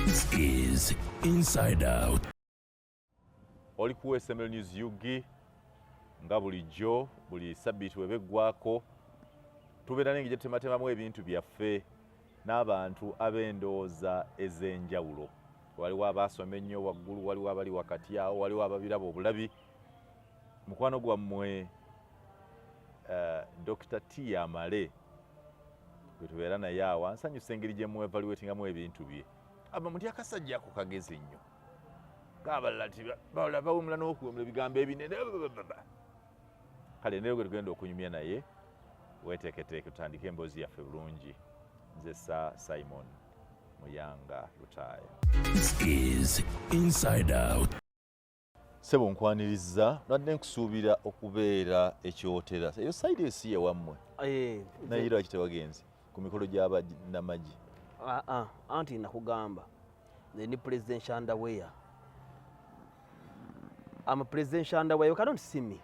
This is Inside Out. Oli ku SML News UG nga bulijjo buli sabbiiti weba eggwako tubeera n'engeri gye tutematemamu ebintu byaffe n'abantu ab'endowooza ez'enjawulo. Waliwo abaasoma ennyo waggulu, waliwo abali wakati awo, waliwo ababiraba obulabi. Mukwano gwammwe Dr. T Amale gwe tubeera naye awo ansanyusa engeri gye muevaluatingamu ebintu bye. Aba muti akasajja ako kagezi nnyo. K'abalala ti balala bawemula n'okuwemula ebigambo ebinene. Kale naye gwe tugenda okunyumya naye weeteeketeeke tutandike emboozi yaffe bulungi. Nze Sir Simon Muyanga Lutaaya. This is Inside Out. Ssebo nkwaniriza, nabadde nkusuubira okubeera ekyotera. Eyo side esi yewammwe. Naye lwaki tewagenze ku mikolo gy'abannamagye? Ah, anti nakugamba nze ndi presidential underwear. I'm a presidential underwear. You cannot see me,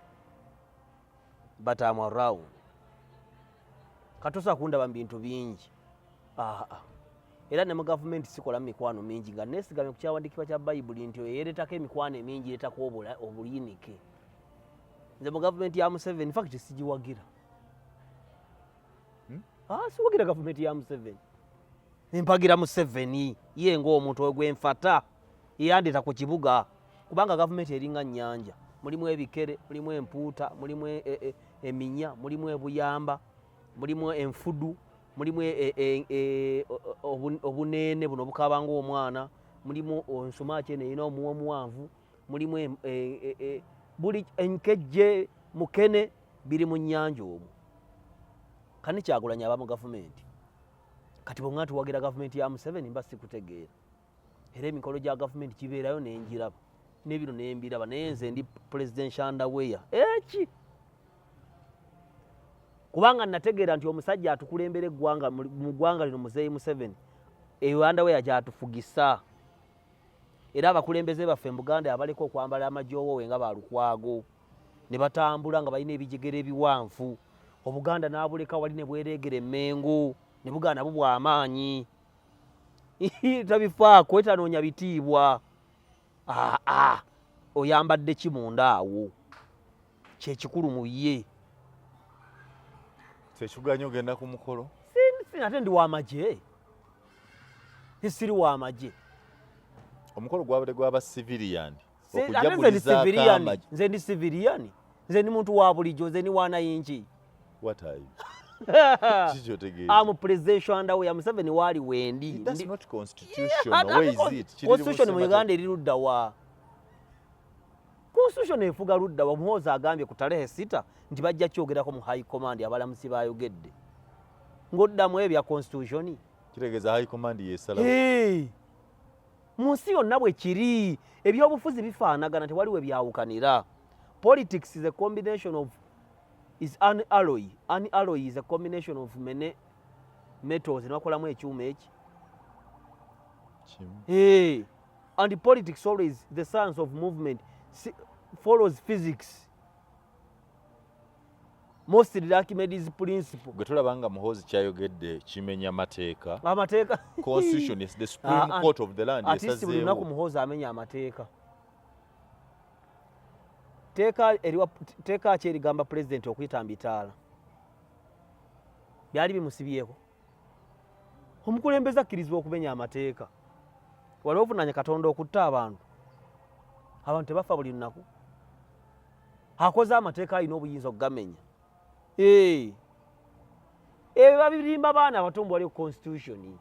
but I'm around. Katosa kundaba mu bintu bingi. Ah, ah. Era ne mu gavumenti sikola mikwano mingi nga neesigamye ku kyawandiikibwa kya Bayibuli nti oyo yeereetako emikwano emingi yeetako obuyinike. Nze mu gavumenti ya Museveni, in fact sigiwagira. Ah, siwagira gavumenti ya Museveni. Mpagira Museveni ye ng'omuntu oyo gwenfata yeyandeeta ku kibuga, kubanga gavumenti eringa nnyanja, mulimu ebikere, mulimu empuuta, mulimu eminya, mulimu ebuyamba, mulimu enfudu, mulimu obuneene buno obukaaba ng'omwana, mulimu ensumaki eno erina omuwa omuwanvu, mulimu buli enkejje, mukene, biri mu nnyanja omwo. Kani Kyagulanyi aba mu gavumenti. Kati bw'oŋŋamba nti wagira gavumenti ya Museveni mba sikutegeera. Era emikolo gya gavumenti kibeerayo ne ngiraba, ne bino ne mbiraba, naye nze ndi presidential underwear. Eki? Kubanga nategeera nti omusajja atukulembera eggwanga mu ggwanga lino Muzeeyi Museveni, eyo underwear gy'atufugisa. Era abakulembeze baffe mu Buganda abaleka okwambala amajoowowe nga ba Lukwago, ne batambula nga balina ebijegere ebiwanvu. Obuganda n'abuleka wali ne bwereegera Emmengo, ne bugaana bo bw'amaanyi. Tabifaako, etanoonya bitiibwa. Aa, oyambadde ki munda awo? Kye kikulu mu ye. Tekiganya ogenda ku mukolo? Si, ate ndi w'amagye. Siri w'amagye. Omukolo gwabadde gw'aba civilian. Ate nze ndi civilian. Nze ndi civilian. Nze ndi muntu wa bulijjo, nze ndi wanayinki. What are you? I'm presidential underwear. Museveni waali wendi. That's not constitution. Where is it? Constitution mu Uganda eri ludda wa? Constitution efuga ludda wa? Muhoozi agambye ku tarehe 6 nti bajja kyogerako mu high command, abalamuzi bayogedde. Ng'oddamu ebya constitution. Kitegeeza high command yesalawo. Mu nsi yonna bwe kiri, ebyobufuzi bifaanagana, tewali we byawukanira. Politics is a combination of is an alloy. An alloy is a combination of many metals ne bakolamu ekyuma eki. Hey. And politics always the science of movement follows physics. Mostly Archimedes principle. Gwe tulaba nga Muhoozi kyayogedde kimenya mateeka. Amateeka. Constitution is the supreme court of the land. At least buli lunaku Muhoozi amenya amateeka. Teeka eriwa, teeka ki erigamba president okuyita mbitaala? Byali bimusibyeko. Omukulembeze akkirizibwa okumenya amateeka. Wali ovunaanye Katonda okutta abantu. Abantu tebafa buli lunaku. Akoze amateeka alina obuyinza okugamenya. Ebyo babirimba baana abato mbu waliwo constitution.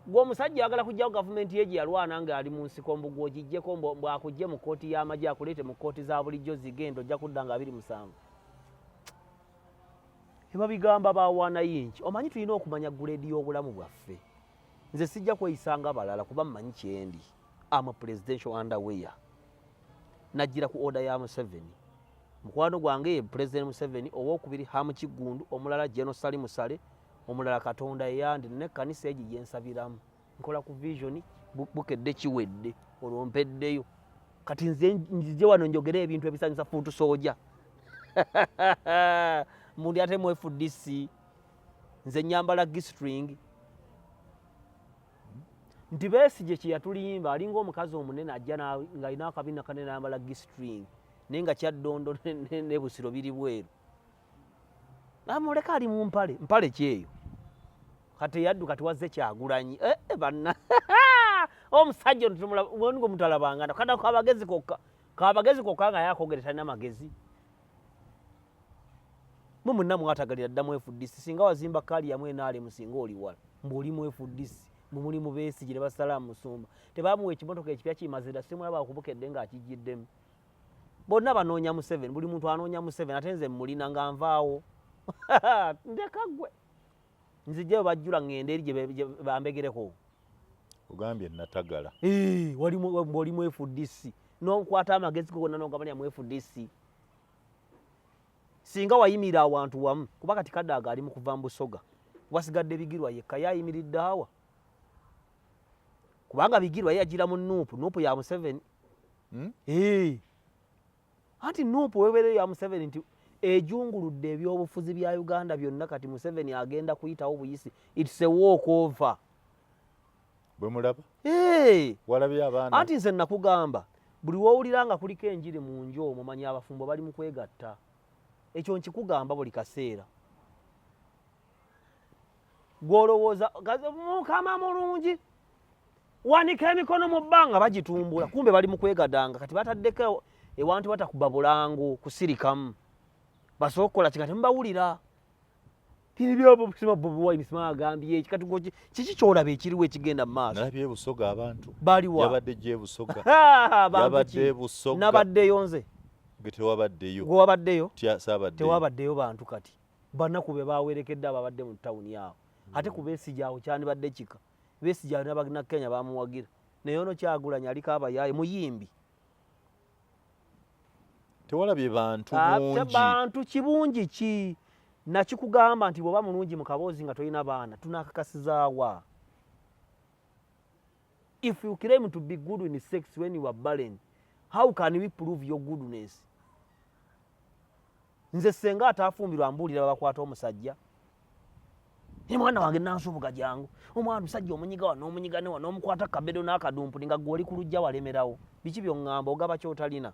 Gwe omusajja ayagala kugyawo gavumenti ye gye yalwana ng'ali mu nsiko mbu gw'ogiggyeko mbu akuggye mu kkooti y'amagye akuleete mu kkooti za bulijjo zigenda ojja kudda nga 27. Ebabigamba bawaanayinki. Omanyi tulina okumanya guleedi y'obulamu bwaffe. Nze sijja kweyisa nga balala kuba mmanyi kyendi. I'm a presidential underwear. Najjira ku order ya Museveni. Mukwano gwange ye President Museveni, owokubiri Ham Kiggundu, omulala General Salim Saleh, omulala Katonda eyandi n'ekkanisa egi gye nsabiramu. Nkola ku vision Bukedde kiwedde, olwo mpeddeyo. Kati nze nzije wano njogere ebintu ebisanyusa foot soldier mundi ate mu FDC. Nze nyambala G-string nti Besigye kye yatulimba, alinga omukazi omunene ajja ng'alina akabina kanene, ayambala G-string naye nga Kyaddondo ne Busiro biri bweru. Amuleka ali mu mpale, mpale kyeyo. Kati yaddu, kati wazze Kyagulanyi. Eh, eh, banna omusajja ono gwe mutalabangana kada kabagezi kokka, kabagezi kokka nga yakogere talina magezi. Mwe mwenna mwatagalira dda mu FDC. Singa wazimba kaali yamu NRM, singa oli wala mbu oli mu FDC, mbu muli mu Besigye ne Basalaamu Musumba. Tebamuwa ekimotoka ekipya kimazira, simulaba akubukedde ng'akijjiddemu. Bonna banoonya Museveni, buli muntu anoonya Museveni, ate nze mulina nga nvaawo. Ndeka ggwe, nzijjayo bajjula ŋŋende eri gye bambegereko. Ogambye natagala. Wali oli mu FDC n'okwata amagezi go gonna n'ogabanya mu FDC. Singa wayimirira awantu wamu, kuba kati Kadaaga ali mu kuva mu Busoga, wasigadde Bigirwa yekka yayimiridde awa, kubanga Bigirwa ye yagira mu NUP, NUP ya Museveni. Anti NUP webeereyo ya Museveni nti ejunguludde ebyobufuzi bya Uganda byonna. Kati Museveni agenda kuyitawo buyisi, it's a walk over. Bwe mulaba. Hey! Walabye abaana. Anti nze nakugamba, buli wowulira nga kuliko enjiri mu nju omwo, manya abafumbo bali mu kwegatta. Ekyo nkikugamba buli kaseera. Gwolowooza Mukama mulungi, wanika emikono mu bbanga, bagitumbula, kumbe bali mu kwegadanga. Kati bataddeko ewantu batakuba bulango kusirikamu, basobola okukola kika temubawulira. Bobi Wine sima agambye eki. Kati gwe kiki kyolaba ekiriwo ekigenda mu maaso? Nalabye Busoga abantu. Baliwa? Yabadde gye Busoga. Bantu Yabadde ki? Busoga. Nabaddeyo nze. Gwe tewabaddeyo. Gwe wabaddeyo? Tya saabaddeyo. Tewabaddeyo bantu. Kati banaku be bawerekedde ababadde mu tawuni awo. Ate ku Besigye awo kyandibadde kika. Besigye awo n'Abannakenya bamuwagira, naye ono Kyagulanyi aliko abayaaye muyimbi. Tewalabye bantu bungi? Bantu kibungi ki? Nakikugamba nti bw'oba mulungi mu kaboozi nga tolina baana, tunakakasizaawa? If you claim to be good in sex when you are barren, how can we prove your goodness? Nze senga ataafumbirwa mbuulira, babakwata omusajja, "Ye mwana wange nansubuga, jangu omwana musajja omunyiga wano, omunyiga ne wano, omukwata kabedo n'akadumpuli nga gwe oli ku lujja walemerawo." Biki byoŋŋamba? Ogaba kyotalina.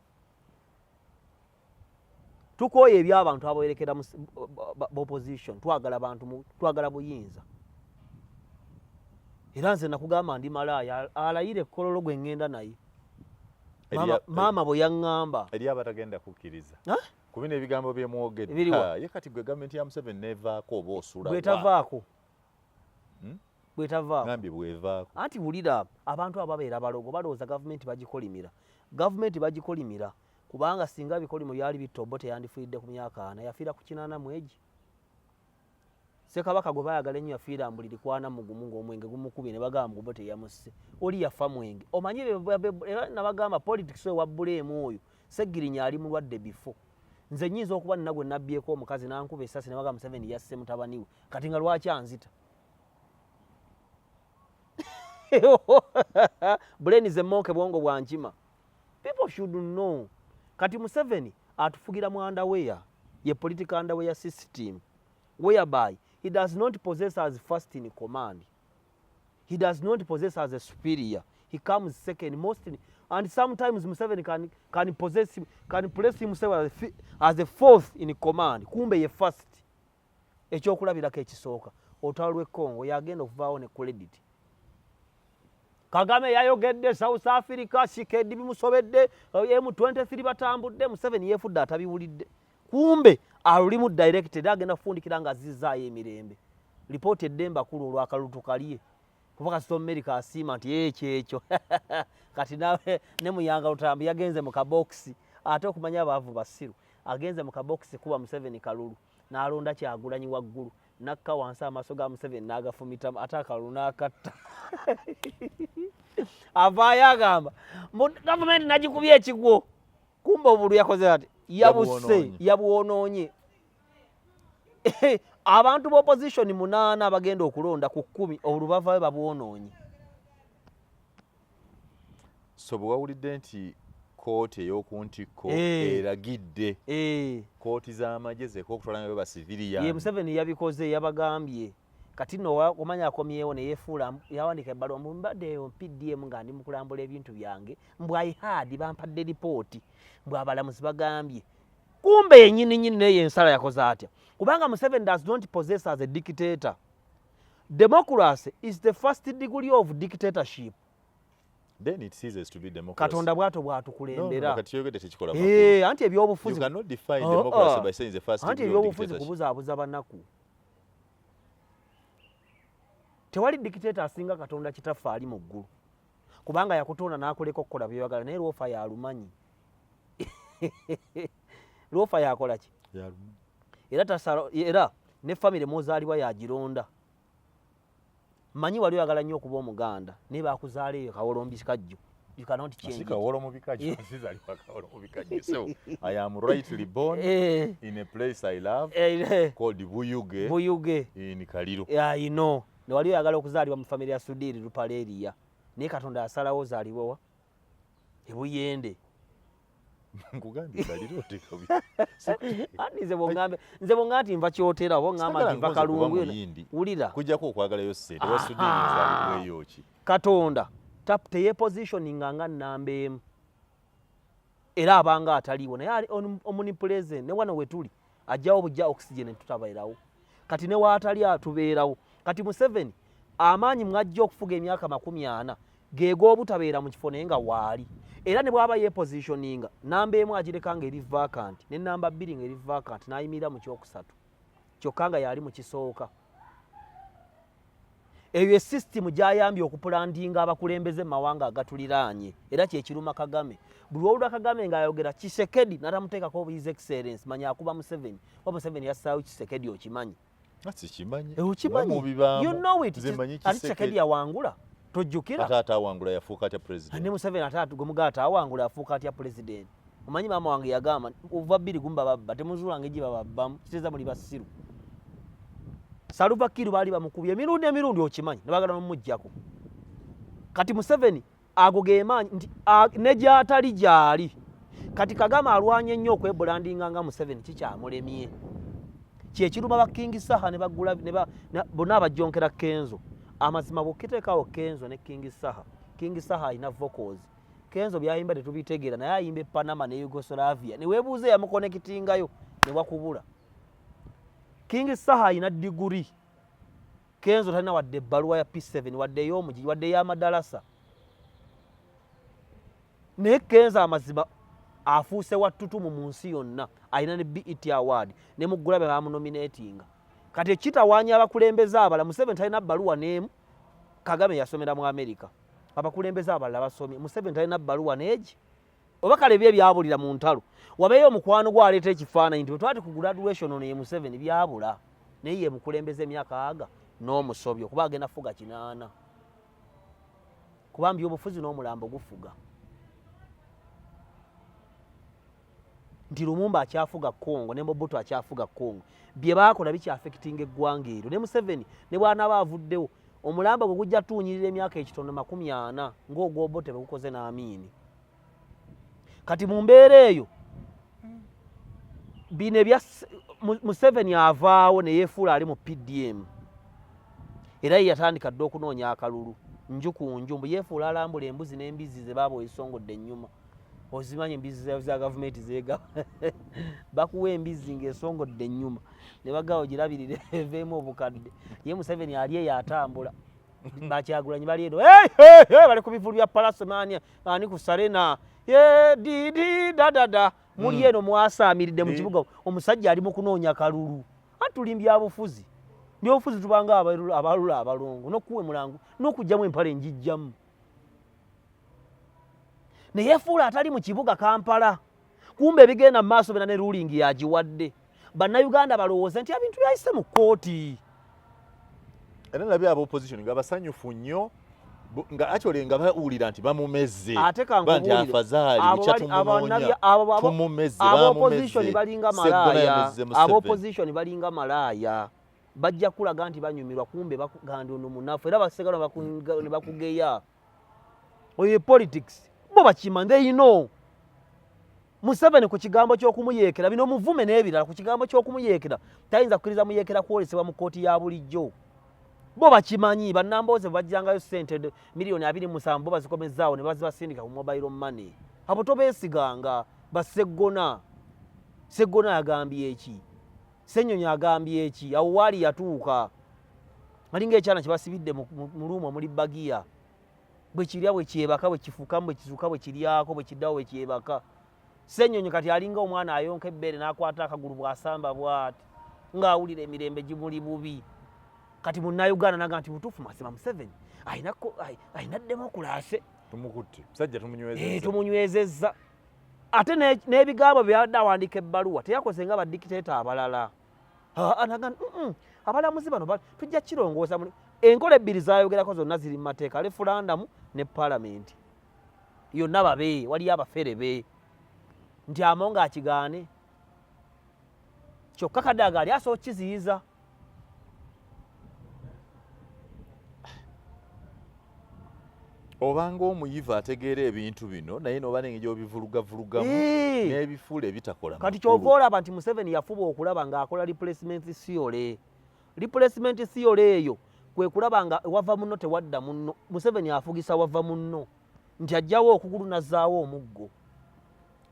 Tukooye ebyabantu abawerekera mu opposition. Twagala bantu twagala buyinza. Era nze nakugamba ndi malaaya alayira ekkololo gwe ŋŋenda naye. Maama bwe yaŋŋamba. Eri abatagenda kukkiriza ku bino ebigambo byemwogedde. Ebiriwa? Ye kati gwe gavumenti ya Museveni nevaako, oba osula wa? Bwetavaako. Hmm? Bwetavaako. Ngambye bwevaako. Anti wulira, abantu abo babeera balogo, balowooza gavumenti bagikolimira. Gavumenti bagikolimira kubanga singa bikolimo byali bitta, Obote yandifiiridde ku myaka 40, yafiira ku 81 egi. Ssekabaka gwe baayagala ennyo yafiira mbuliri ku 41 ng'omwenge gumukubye, ne bagamba Obote yamusse. Oli yafa mwenge. Omanyi era nabagamba politics oyo wa buleemu oyo Seggirinya ali mulwadde bifo. Nze nyinza okuba nina gwe nabbyeko omukazi nankuba essasi, ne bagamba Museveni yasse mutabani we. Kati nga lwaki anzita? Brain ze monke, bwongo bwa nkima. People should know, kati Museveni atufugira mu underwear, ye political underwear system, whereby he does not possess as first in command, he does not possess as a superior, he comes second most in, and sometimes Museveni can possess him, can place himself as a fourth in command, kumbe ye first. Ekyokulabirako ekisooka, olutalo lw'e Congo, yagenda okuvaawo ne credit. Kagame yayogedde South Africa, Tshisekedi bimusobedde, M23 batambudde, Museveni yeefudde atabiwulidde, kumbe alulimu directed, agenda kufundikira nga azizzaayo emirembe. Lipooti eddemba kulu olwakalulu tukalye, kuba kasita Omumerika asiima nti ekyo ekyo. Kati nawe ne Muyanga Lutambi yagenze mu kabokisi, ate okumanya abaavu basiru, agenze mu kabokisi kuba Museveni kalulu, n'alonda Kyagulanyi waggulu, nakka wansi amaaso ga Museveni n'agafumitamu, ate akalulu n'akatta. Avaayo agamba mbu gavumenti nagikubye ekigwo, kumbe obulu yakoze ati yabuse. Yabwonoonye. Yabwonoonye. Abantu b'opposition munaana abagenda okulonda ku 10, obulu bavaayo babwonoonye. So bwe wawulidde nti kooti ey'oku ntikko eragidde kooti z'amagye zeka okutwala nga ba civilian. Ye Museveni yabikoze, yabagambye. Kati nno omanya akomyewo neyefuula, yawandika ebbaluwa, mbu mbadde eyo PDM nga ndi mu kulambula ebintu byange, mbu I heard, bampadde lipooti, mbu abalamuzi bagambye. Kumbe yenyini nyini naye ensala yakoze atya? Kubanga Museveni does not possess as a dictator. Democracy is the first degree of dictatorship. Then it ceases to be democracy. Katonda bw'atyo bw'atukulembera. No, no, kati kyogedde tekikola makulu. Anti ebyobufuzi, you cannot define democracy by saying the first anti degree of ebyobufuzi dictatorship. Kubuzaabuza banaku. Tewali dictator asinga Katonda kitaffe ali mu ggulu, kubanga yakutonda n'akuleka okukola by'oyagala, naye lwofa yalumanyi. Lwofa yakola ki? Era tasala, era ne famire mw'ozaalibwa yagironda. Manyi wali oyagala nnyo okuba Omuganda, naye bakuzaala eyo Kawolo mu bikajjo. You cannot change it. Kawolo mu bikajjo, sizaalibwa Kawolo mu bikajjo. So I am rightly born in a place I love called Buyuge. Buyuge. In Kaliro. Yeah, I know. Ne wali oyagala okuzaalibwa mu famire ya Sudiri Ruparelia, naye Katonda asalawo ozaalibwe wa? Ebuyende. Nkugambye Kaliro tekabi. Anti nze bw'oŋŋambe, nze bw'oŋŋamba nti nva Kyotera, oba oŋŋamba nti nva Kalungu, wulira. Kujjako okwagalayo ssente, wa Sudiri nzaalibweyo ki? Katonda teyepositioninga nga nnamba emu, era abanga ataliiwo, naye ali omnipresent. Ne wano we tuli ajjawo bujja oxygen ne tutabeerawo. Kati ne waatali atubeerawo. Kati Museveni amaanyi mwajja okufuga emyaka 40 geeg'obutabeera mu kifo, naye nga waali. Era ne bw'aba yepositioninga, namba emu agireka ng'eri vacant, ne namba 2 ng'eri vacant, n'ayimirira mu kyokusatu, kyokka nga yali mu kisooka. Eyo esisitimu gy'ayambye okupulandinga abakulembeze mu mawanga agatuliraanye, era kyekiruma Kagame. Buli lw'owulira Kagame ng'ayogera Tshisekedi n'atamuteekako His Excellence, manya akuba Museveni, oba Museveni yassaawo Tshisekedi. Okimanyi? Sikimanyi. Okimanyi, you know it. Nze ate Tshisekedi awangula, tojjukira? Ate ataawangula yafuuka atya president? Ne Museveni ate gwe ataawangula afuuka atya president? Omanyi maama wange yagamba, ova bbiri gumu bababba, temuzuulanga egi bababbamu, kiteeza muli basiru. Salva Kiir baali bamukubye emirundi emirundi, okimanyi, ne bagala nomuggyako. Kati Museveni ago gemaanyi nti ne gyatali gyali. Kati Kagame alwanye nnyo okwebrandinga nga Museveni, kikyamulemye. Kyekiruma ba King Saha ne bagula bonna abajjonkera Kenzo. Amazima bw'okiteekawo Kenzo ne King Saha, King Saha alina vocals, Kenzo byayimba tetubitegeera, naye ayimba e Panama ne Yugoslavia, ne weebuuza eyamukonekitingayo ne wakubula. King Saha alina diguri, Kenzo talina wadde ebbaluwa ya P7, wadde ey'omugi, wadde ey'amadalasa. Naye Kenzo amazima afuuse wa ttutumu mu nsi yonna, alina ne BET Award, ne mu Grammy bamunominatinga. Kati ekitawaanya abakulembeze abalala, Museveni talina bbaluwa n'emu. Kagame yasomera mu Amerika, abakulembeze abalala basomye, Museveni talina bbaluwa n'egi. Oba kale bye byabulira mu ntalo, wabeeyo omukwano gwo aleeta ekifaananyi nti bwe twati ku graduation ono ye Museveni, byabula. Naye ye mukulembeze emyaka aga n'omusobyo, kuba agenda fuga 80, kuba mbyobufuzi n'omulambo gufuga. Nti Lumumba akyafuga Congo ne Mobutu akyafuga Congo, bye baakola bikyaffectinga eggwanga eryo. Ne Museveni ne bw'anaaba avuddewo, omulambo gwe gujja tuwunyirira emyaka ekitono 40 ng'ogw'Obote bwe gukoze n'Amiini. Kati mu mbeera eyo, bino ebya Museveni avaawo ne yeefuula ali mu PDM, era ye yatandika dda okunoonya akalulu nju ku nju, mbu yeefuula alambula embuzi n'embizzi ze baaba oyisongodde ennyuma. Ozimanyi embizzi za gavumenti zeegaba, bakuwa embizzi ng'esongodde ennyuma ne bagawa ogirabirire eveemu obukadde. Ye Museveni ali eyo atambula, Bakyagulanyi bali eno bali ku bivulu bya Palaso mani ani ku Serena didi dadada muli eno mwasaamiridde mu kibuga. Omusajja ali mu kunoonya kalulu. Anti tuli mbyabufuzi, byobufuzi tubanga abalula abalongo n'okuwa emulango n'okugyamu empale njijjamu. Neyefuula atali mu kibuga Kampala, kumbe ebigenda mu maaso byonna ne ruling yagiwadde. Bannayuganda balowooze nti ebintu byayise mu kkooti. Era nabye aba opposition nga basanyufu nnyo, nga actually nga bawulira nti bamumeze. Ate Ba nti afazaali bukya tumunoonya, tumumeze. Abopposition bamumeze. Balinga Seggona malaaya. yamezze Museveni. Abopposition balinga malaaya, bajja kulaga nti banyumirwa, kumbe bakuganda ono munafu, era basigala ne bakugeya. Oyo politics. Bo bakimanyi, they know. Museveni ku kigambo ky'okumuyeekera bino muvume n'ebirala, ku kigambo ky'okumuyeekera tayinza kukkiriza muyeekera kwolesebwa mu kkooti ya bulijjo. Bo bakimanyi. Bannambooze bwe bajjangayo ssente 27 miliyoni, bo bazikomezzaawo ne bazibasindika ku mobile money. Abo tobeesiganga. Basseggona, Seggona agambye eki? Ssenyonyi agambye eki? Awo waali yatuuka alinga ekyana kye basibidde mu room omuli bagiya, bwe kirya, bwe kyebaka, bwe kifukamu, bwe kizuuka, bwe kiryako, bwe kiddawo, bwe kyebaka. Ssenyonyi kati alinga omwana ayonka ebbeere n'akwata akagulu, bw'asamba bw'ati ng'awulira emirembe gimuli bubi. Kati Munnayuganda naga nti butuufu, mazima Museveni alina demokulase. Tumukutte musajja, tumunywezezza. Tumunywezezza. Ate n'ebigambo bye yabadde awandiika ebbaluwa teyakoze nga badikiteeta abalala. Naga abalamuzi bano tujja kirongoosa. Enkola ebbiri zayogerako zonna ziri mu mateeka, referendum ne palamenti yonna. Babe waliyo abafere be nti amo ng'akigaane, kyokka Kadaga ali asobola okukiziyiza. Obanga omuyivu ategeera ebintu bino, naye noba nengeri gy'obivulugavulugamu n'ebifuula ebitakola. Kati kyova olaba nti Museveni yafuba okulaba ng'akola replacement theory. Replacement theory eyo kwe kulaba nga wava munno tewadda munno. Museveni afugisa wava munno, nti ajjawo okugulu nazzaawo omuggo.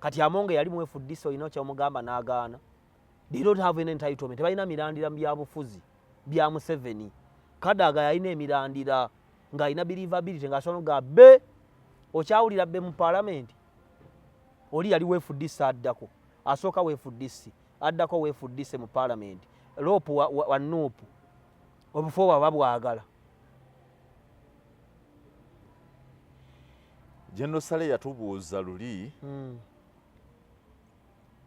Kati Amonge yali mu FDC, olina kyomugamba n'agaana. They don't have any entitlement, tebalina mirandira mu byabufuzi bya Museveni. Kadaga yalina emirandira, ng'alina believability, ng'asobola nogaa be okyawulira be mu palamenti. Oli yali wa FDC, addako asooka wa FDC, addako wa FDC mu palamenti, LOP wa NUP, obufo bwaba bwagala. General Saleh yatubuuza luli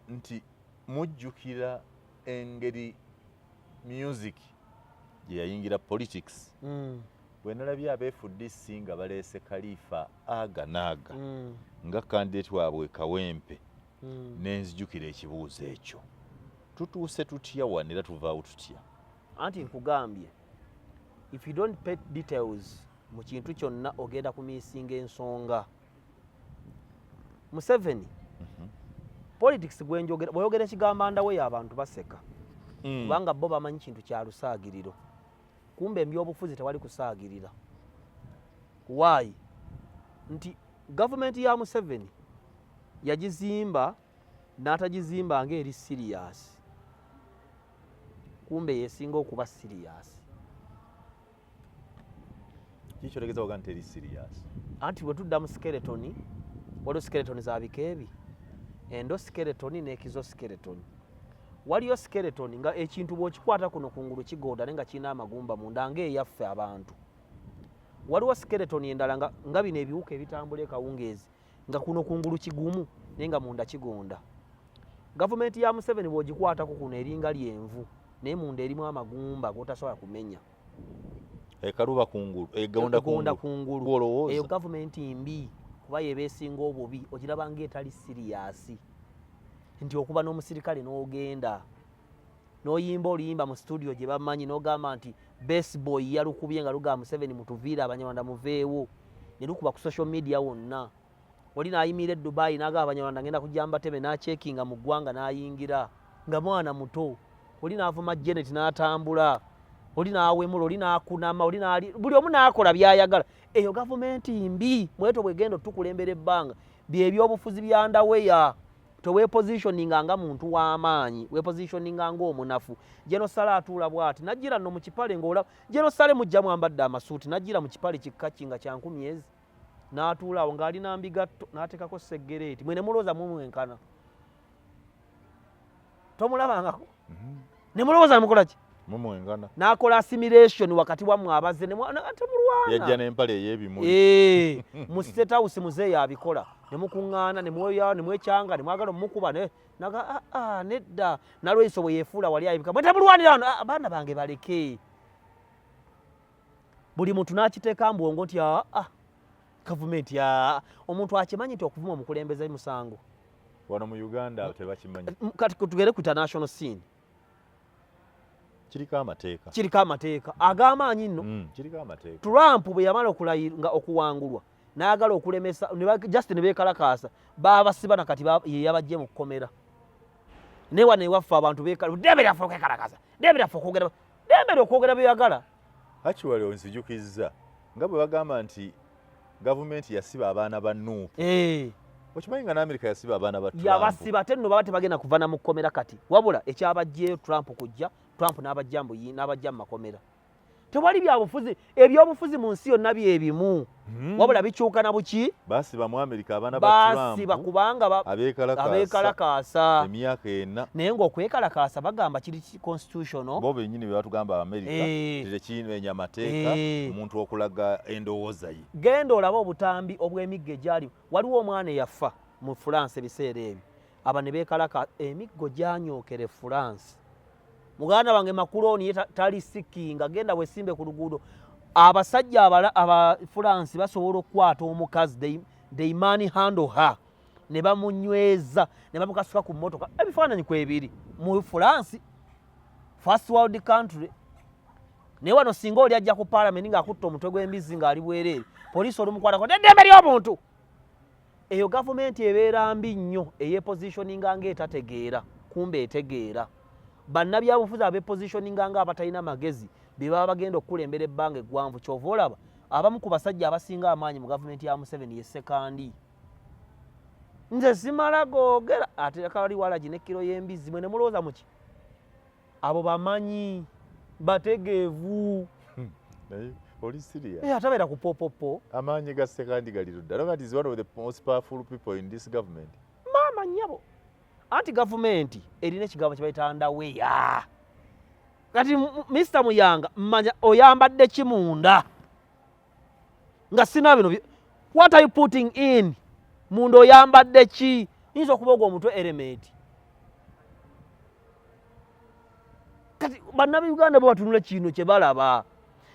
nti mujjukira engeri music gye yayingira politics? Bwe nalabye aba FDC nga baleese Kalifa aga naaga nga candidate waabwe Kawempe, nenzijukira ekibuuzo ekyo: tutuuse tutya wano era tuvaawo tutya? Anti nkugambye, if you don't pay details mu kintu kyonna, ogenda kumiisinga ensonga. Museveni politics gwenjogera, bw'oyogera ekigambo underwear abantu baseka, kubanga bo bamanyi kintu kya lusaagiriro. Kumbe ebyobufuzi tewali kusaagirira. Why? Nti gavumenti ya Museveni yagizimba n'atagizimba ng'eri serious, kumbe yesinga okuba serious. Kikyotegeza oga nti eri serious? Anti bwe tudda mu skeleton, waliwo skeleton za bika ebi: endoskeleton ne exoskeleton. Waliyo skeleton nga ekintu bw'okikwata kuno kungulu kigonda, naye nga kirina amagumba munda ng'eyaffe abantu. Waliwo skeleton endala nga bino ebiwuka ebitambula ekawungeezi, nga kuno kungulu kigumu naye nga munda kigonda. Gavumenti ya Museveni bw'ogikwatako kuno eringa lyenvu, naye munda erimu amagumba g'otasobola kumenya. Ekaluba kungulu, egonda. Egonda kungulu. Gw'olowooza. Eyo gavumenti mbi, kuba yeba esinga obubi. Ogiraba ngaetali serious, nti okuba n'omusirikale n'ogenda n'oyimba oluyimba mu studio gye bamanyi, n'ogamba nti baseboy yalukubye nga lugamba Museveni mutuviire, Abanyarwanda muveewo, ne lukuba ku social media wonna. Oli n'ayimirira e Dubai n'agamba Abanyarwanda ngenda kujja mbateme, n'acekinga mu ggwanga n'ayingira nga mwana muto. Oli n'avuma Janet n'atambula, oli n'awemula, oli n'akunama, oli n'ali, buli omu n'akola by'ayagala. Eyo gavumenti mbi. Mweto bwegenda otukulembera ebbanga, byebyobufuzi bya underwear. Tewepositioninga nga muntu w'amaanyi, wepositioninga ng'omunafu. General Saleh atuula bw'ati najjira nno mu kipale, ng'olaba General Saleh mujja mwambadde amasuuti, najjira mu kipale kikkaki nga kya 1000 ezi, n'atuula awo ng'alina mbigatto, n'ateekako seggereeti. Mwe ne mulowooza mumwenkana, tomulabangako, ne mulowooza mukola ki? Mumwengana. N'akola assimilation wakati wammwe abazze temulwana. Yajja n'empale ey'ebimuli. Mu State House muzeeyi abikola, ne mukuŋŋaana, ne mweya, ne mwekyanga, ne mwagala omukuba ne naga nedda. Nalweyiso bwe yeefuula wali ayibika, mwe temulwanira wano. Ah, abaana bange baleke. Buli muntu n'akiteeka mbwongo nti gavumenti, omuntu akimanyi nti okuvuma omukulembeze musango. Wano mu Uganda tebakimanyi. Kati tugere ku international scene. Kiriko amateeka. Kiriko amateeka ag'amaanyi nno. Kiriko amateeka. Trump bwe yamala okulayira nga okuwangulwa, N'ayagala okulemesa just ne beekalakaasa, baabasiba nakati ye yabajje mu kkomera. Naye wano ewaffe abantu ddembe lyaffe okwekalakaasa, ddembe lyaffe okwogera, ddembe lyokwogera byeyagala. Actually onzijukizza nga bwe bagamba nti gavumenti yasiba abaana ba NUP. Okimanyi nga n'Amerika yasiba abaana ba Trump? Yabasiba, ate nno baba tebagenda kuva na mu kkomera kati, wabula ekyabajjeeyo Trump kujja, Trump n'abajja n'abajja mu makomera. Tewali byabufuzi, ebyobufuzi mu nsi yonna byebimu, wabula bikyuka na buki. Basiba mu Amerika abaana ba Basiba Trump kubanga abeekalakaasa abeekalakaasa emyaka 4. Naye ng'okwekalakaasa bagamba kiri constitutional. Bo bennyini be batugamba Amerika tekimenya amateeka omuntu okulaga endowooza ye. Genda olabe obutambi obw'emiggo egyali. Waliwo omwana eyafa mu France ebiseera ebyo, aba ne beekalaka, emiggo gyanyookera e France. Muganda wange Macron ye tali sikinga, genda wesimbe ku luguudo. Abasajja aba France basobola okukwata omukazi, they man handle her, ne bamunyweza ne bamukasuka ku mmotoka. Ebifaananyi kwebiri mu France, first world country. Naye wano singa oli ajja ku parliament ng'akutta omutwe gw'embizzi ng'ali bwereere, poliisi olumukwatako n'eddembe ly'obuntu. Eyo gavumenti ebeera mbi nnyo, eyepositioninga ng'etategeera, kumbe etegeera. Bannabyabufuzi abepositioninga ng'abatalina magezi be baba bagenda okukulembera ebbanga eggwanvu. Kyova olaba abamu ku basajja abasinga amaanyi mu gavumenti ya Museveni ye Sekandi. Nze simala googera, ate kali walagi ne kiro y'embizzi, mwe ne mulowooza muki? Abo bamanyi, bategeevu. Naye oli serious? Atabeera ku popopo. Amaanyi ga Sekandi gali ludda. Look, is one of the most powerful people in this government. Maama nnyabo, anti gavumenti erina ekigambo kye bayita underwear. Kati Mr Muyanga, mmanya oyambadde ki munda nga sina bino what are you putting in munda? Oyambadde ki? Yinza okuba ogwo omutwe element. Kati bannabuganda bwe batunula kino kye balaba,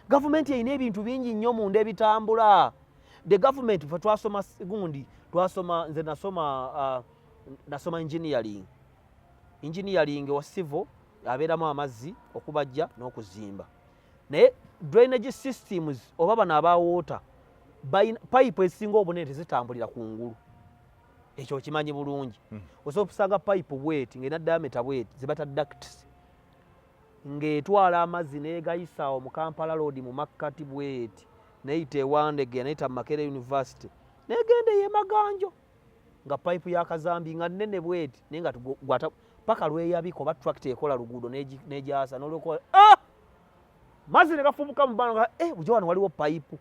gavumenti erina ebintu bingi nnyo munda ebitambula. The government, fe twasoma gundi, twasoma, nze nasoma engineering. Engineering wa civil abeeramu amazzi, okubajja n'okuzimba. Naye drainage systems oba bano aba water, pipe ezisinga obunene tezitambulira ku ngulu, ekyo okimanyi bulungi. Osobola okusanga pipe bweti ng'erina diameter bweti, zibata ducts, ng'etwala amazzi n'egayisa awo mu Kampala Road mu makkati bweti, neyita ewandege, neyita mu Makerere University, negenda ey'emaganjo, nga pipe ya kazambi nga nnene bweti, naye nga gwata paka lweyabika oba tractor ekola luguudo n'egyasa n'olwokuba ah! Mazzi ne gafubuka mu bbanga nga bujo wano waliwo pipe.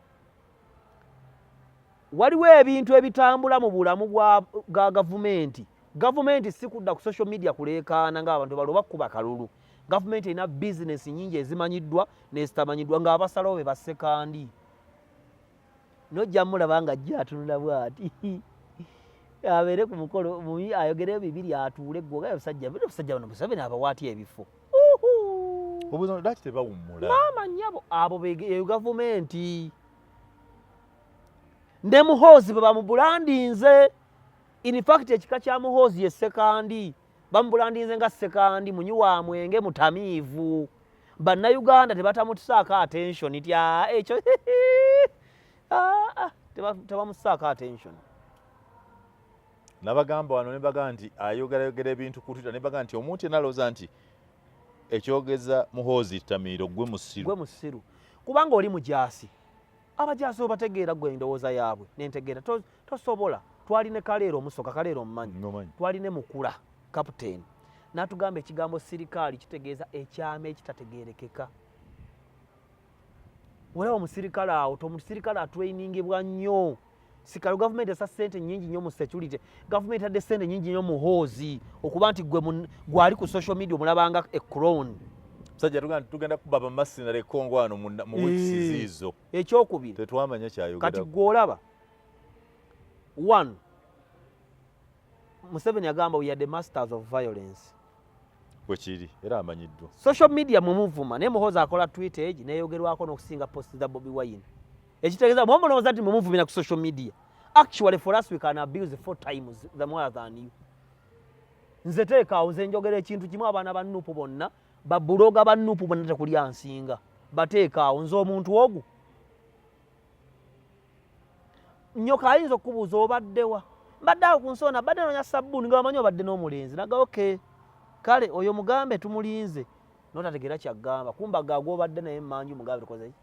Waliwo ebintu ebitambula mu bulamu bwa gavumenti. Gavumenti si kudda ku social media kuleekaana ng'abantu baloba kukuba kalulu. Gavumenti erina bizinesi nyingi ezimanyiddwa n'ezitamanyiddwa, ng'abasalawo be bassekandi. Nojja mulaba nga ajja atunula bw'ati, abeere ku mukolo ayogereyo bibiri atuule. Gwoga busajja bino, busajja buno Museveni abawaati ebifo. Obuuza lwaki tebawummula? Maama nnyabo, abo eyo gavumenti ne Muhoozi bwe bamubulandinze. In fact ekika kya Muhoozi ye Sekandi, bamubulandinze nga Sekandi munywi wa mwenge, mutamiivu. Bannayuganda tebatamutusaako attention ti ekyo tebamusaako attention. Nabagamba wano ne bagamba nti ayogerayogera ebintu ku Twitter, ne bagamba nti omuntu yenna alowooza nti ekyogeza Muhoozi tamiiro, gwe musiru. Gwe musiru, kubanga oli mujaasi. Abajaasi obategeera gwe endowooza yaabwe nentegeera tosobola. Twali ne Kaleero omusoka, Kaleero omumanyi? Twali ne Mukula captain, n'atugamba ekigambo sirikaali kitegeeza ekyama ekitategeerekeka. Olaba omusirikale awo, omusirikale atrainingibwa nnyo sikalo. Gavumenti esa sente nyingi nnyo mu security. Gavumenti adde sente nyingi nnyo mu Muhoozi okuba nti gwe gwali ku social media omulabanga e crown. Musajja tugenda kuba bamasinale Kongo wano mu weeks ziizo. Ekyokubiri, tetwamanya kyayogera. Kati gwe olaba one, Museveni agamba we are the masters of violence. Bwekiri, era amanyiddwa. Social media mumuvuma, naye Muhoozi akola tweet egi neyogerwako n'okusinga post za Bobi Wine. Ekitegeeza mwe mulowooza nti mumuvumira ku social media, actually for us we can abuse four times the more than you. Nze teekaawo, nze njogera ekintu kimu, abaana ba NUP bonna, babuloga ba NUP bonna tekulya nsinga, bateekaawo nze omuntu ogwo. Nyoka ayinza okukubuuza obaddewa? Mbadde awo ku nsonda, mbadde noonya sabbuuni nga bamanyi obadde n'omulenzi. Naga okay, kale oyo mugambe tumulinze. N'otategeera ky'agamba. Kumba ga gw'obadde naye mmanju mugambe tukoze ki?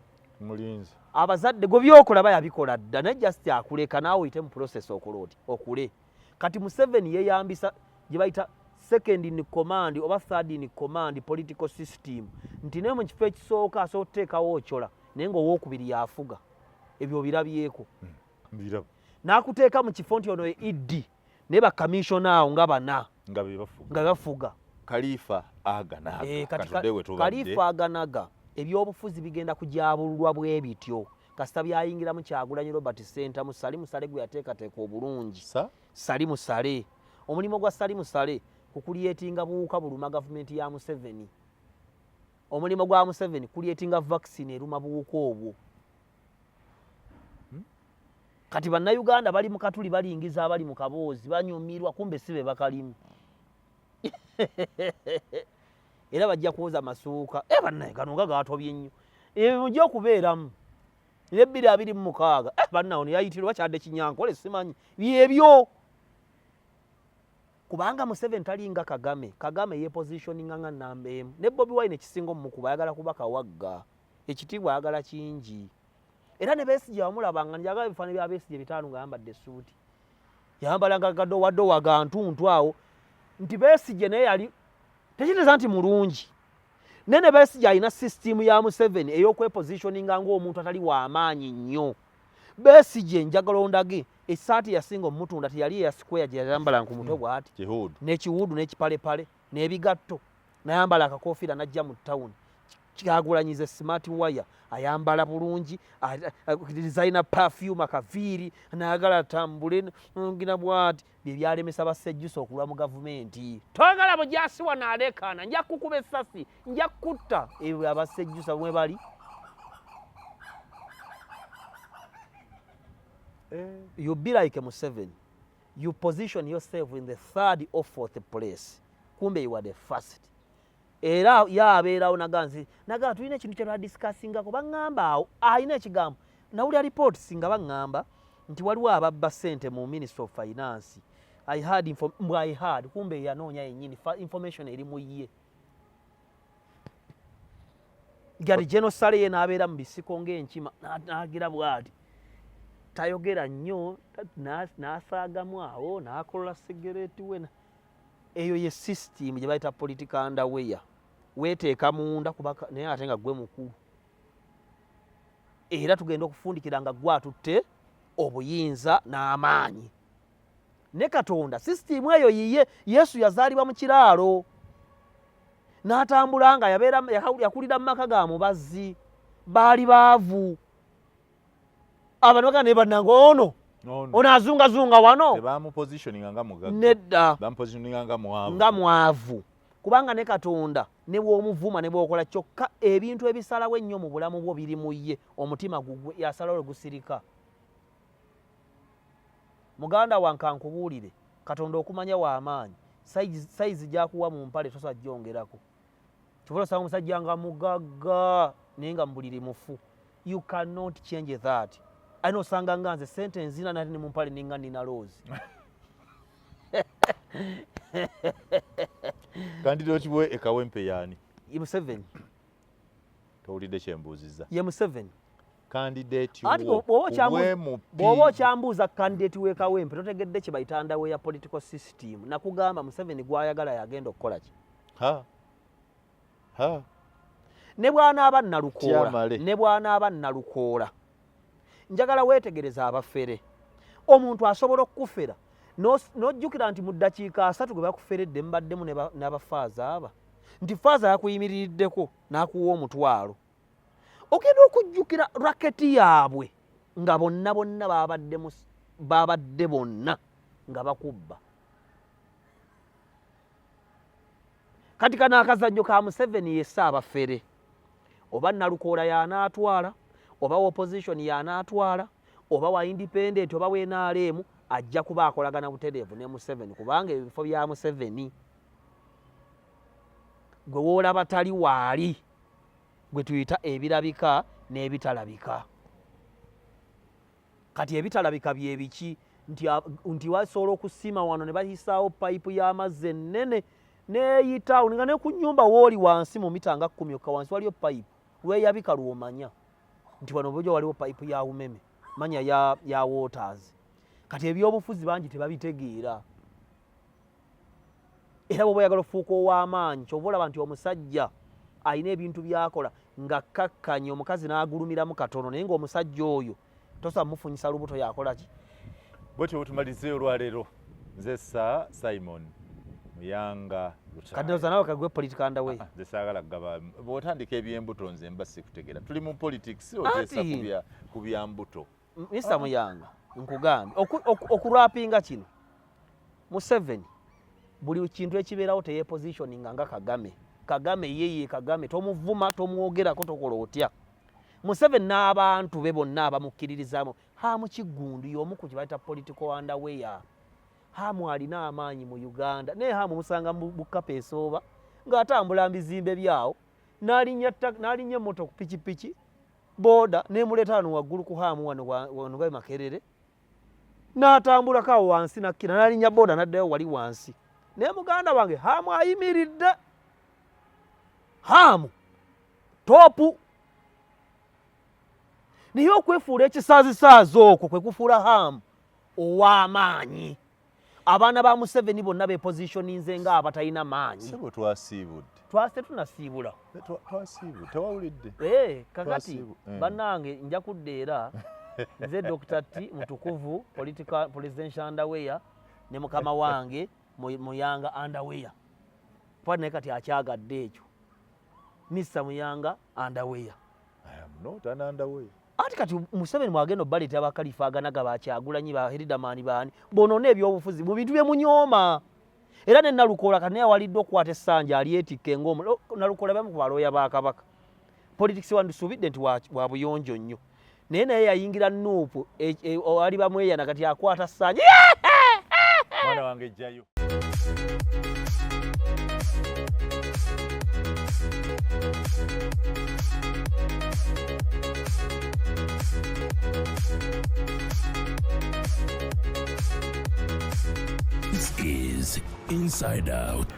Mulinze. Abazadde gwe by'okola bayabikola dda naye just akuleka naawe oyite mu process okola oti okule. Kati Museveni yeeyambisa gye bayita second in command oba third in command political system nti naye mu kifo ekisooka asobola okuteekawo Ochola naye ng'owookubiri y'afuga. Ebyo obirabyeko? Mbiraba. N'akuteeka mu kifo nti ono ye ED naye bakamishona awo nga bana nga be bafuga. Nga bafuga. Kalifa aganaga. Kati Katudde we tubadde. Kalifa aganaga ebyobufuzi bigenda kujabululwa bwe bityo kasita byayingiramu Kyagulanyi Robert Ssentamu Salim Saleh gwe yateekateeka obulungi. Sa? Salim Saleh. Omulimu gwa Salim Saleh kukulyetinga buwuka buluma gavumenti ya Museveni. Omulimu gwa Museveni kulyetinga vaccine eruma buwuka obwo. Kati bannayuganda bali mu katuli balingiza abali mu kaboozi banyumirwa kumbe si be bakalimu. Era bajja kwoza masuuka. Bannaye gano nga gaatobye nnyo. Ebyo mujja okubeeramu. Ne bbiri abiri mu mukaaga. Banna ono yayitirwa kyadde kinyankole simanyi. Byebyo. Kubanga Museveni talinga Kagame. Kagame yepositioninga nga namba emu. Ne Bobi Wine ekisinga omukuba ayagala kuba kawagga. Ekitiibwa ayagala kingi. Era ne Besigye wamulabanga njagala ebifaananyi bya Besigye bitaano ng'ayambadde essuuti. Yambalanga gadowadowa ga ntuntu awo nti Besigye naye yali tekitegeeza nti mulungi. Naye ne Besigye alina sisitiimu ya Museveni ey'okwepositioninga ng'omuntu atali wa maanyi nnyo. Besigye njagala ondage essaati yasinga omutunda teyali eya square gye yayambalanga ku mutwe bw'ati. Kihuudu. N'ekiwuudu n'ekipalepale n'ebigatto. N'ayambala akakoofiira n'ajja mu tawuni. Kyagulanyize smart wire ayambala bulungi, designer perfume akaviiri n'ayagala atambule ngina bw'ati. Bye byalemesa Basejjusa okulwa mu gavumenti. Toyagala bujaasi wano aleekaana, nja kukuba essasi, nja kutta. Ebyo Abasejjusa mwe bali. You be like Museveni. You position yourself in the third or fourth place. Kumbe you are the first. Era yabeerawo naganzi naga tulina ekintu kye twadiscussingako baŋŋamba awo alina ekigambo nawulira reports nga baŋŋamba nti waliwo ababba ssente mu Ministry of Finance. I heard mbu I heard kumbe yanoonya yennyini information eri mu ye. Gati General Saleh ye n'abeera mu bisiko ng'enkima n'agira bw'ati tayogera nnyo n'asaagamu awo n'akolola sigareeti we. Eyo ye system gye bayita political underwear. Weeteeka munda kuba naye ate nga ggwe mukulu. Era tugenda okufundikira nga ggwe atutte obuyinza n'amaanyi. Ne Katonda system eyo yiye. Yesu yazaalibwa mu kiraalo n'atambula nga yakulira mu maka ga mubazzi, baali baavu. Abantu bagamba naye bannange ono ono azungazunga wano. Tebamupositioninga nga mugagga. Nedda. Bamupositioninga nga mwavu. Nga mwavu. Kubanga ne Katonda ne bw'omuvuma ne bw'okola kyokka ebintu ebisalawo ennyo mu bulamu bwo biri mu ye, omutima gugwe yasalawo lwe gusirika. Muganda wange kankubuulire, Katonda okumanya wa maanyi, sayizi gy'akuwa mu mpale tosobola gyongerako. Kyova osanga omusajja nga mugagga naye nga mu buliri mufu. You cannot change that. Alina osanga nga nze ssente nzina nate ne mu mpale ninga nina loozi. Candidate we e Kawempe yaani? Ye Museveni. Towulidde kye mbuuzizza. Ye Museveni. Candidate Anti wo, bw'oba okyambuuza candidate w'e Kawempe totegedde kye bayita underwear ya political system. Nakugamba Museveni gw'ayagala y'agenda okukola ki? Ha. Ha. Ne bw'anaaba Nalukoola, Kyamale. ne bw'anaaba Nalukoola. Njagala weetegereze abafere. Omuntu asobola okukufera n'ojjukira nti mu ddakiika 3 gwe bakuferedde mubaddemu n'abafaaza aba. Nti faaza yakuyimiriddeko n'akuwa omutwalo. Ogenda okujjukira raketi yaabwe nga bonna bonna babadde bonna nga bakubba. Kati kano akazannyo ka Museveni yessa abafere. Oba Nalukoola y'anaatwala, oba opposition y'anaatwala, oba wa independent, oba wa NRM, ajja kuba akolagana butereevu ne Museveni kubanga ebifo bya Museveni gwe woolaba tali waali, gwe tuyita ebirabika n'ebitalabika. Kati ebitalabika bye biki? Nti, nti wasobola okusima wano ne bayisaawo payipu y'amazzi ennene neeyita nga ne ku nnyumba wooli wansi mu mita nga 10 okka wansi waliyo payipu lweyabika lw'omanya nti wano bulijjo waliwo payipu ya umeme manya ya waters. Kati ebyobufuzi bangi tebabitegeera, era bw'oba oyagala okufuuka ow'amaanyi ky'ova olaba nti omusajja alina ebintu by'akola nga kkakkanye omukazi n'agulumiramu katono, naye ng'omusajja oyo tosobola mufunyisa lubuto yakola ki? Bwetyo bwetumalizeeyo olwaleero. Nze Sir Simon Muyanga Lutaaya. Kati ndowooza nawe kagwe political underway. Ah, nze saagala kugaba, bw'otandika ebyembuto nze mba sikutegeera. Tuli mu politics oteesa ku bya mbuto. Mr. Muyanga nkugambye okurapinga kino Museveni buli kintu ekibeerawo teyepositioninga nga Kagame. Kagame yeye Kagame, tomuvuma, tomwogerako, tokola otya. Museveni n'abantu be bonna abamukkiririzaamu, Hamu Kiggundu y'omu ku kye bayita political underwear. Hamu alina amaanyi mu Uganda, naye Hamu musanga mu bukapa esooba ng'atambula mu bizimbe byawo, n'alinnya emmotoka ku pikipiki boda n'emuleeta wano waggulu ku Hamu wano wano gabe Makerere, n'atambulako awo wansi n'akkira n'alinnya boda n'addayo wali wansi. Naye muganda wange Hamu ayimiridde, Hamu topu. Naye okwefuula ekisaazisaazi okwo kwe kufuula Hamu ow'amaanyi. Abaana ba Museveni bonna bepositioninze nga abatalina maanyi. Sebo twasiibudde. Twase tunasiibula. Twasiibudde, tewawulidde. Kakati bannange nja kudda era nze Dr. T mutukuvu political presidential underwear ne mukama wange Muyanga underwear. Kuba naye kati akyagadde ekyo. Mr. Muyanga underwear. I am not an underwear. Ati kati Museveni mwagenda obbaleetera bakalifa aganaga ba Kyagulanyi ba Hilderman baani bonoona ebyobufuzi mu bintu bye munyooma. Era ne Nalukoola kati naye awaliddwa okukwata essanja alyetikke ng'omu. Nalukoola bamu ku balooya ba Kabaka. Politics wa nsuubidde nti wa buyonjo nnyo. Naye naye yayingira Nuupu, ali bamweyana kati akwata ssanja. Mwana wange jjayo. This is Inside Out.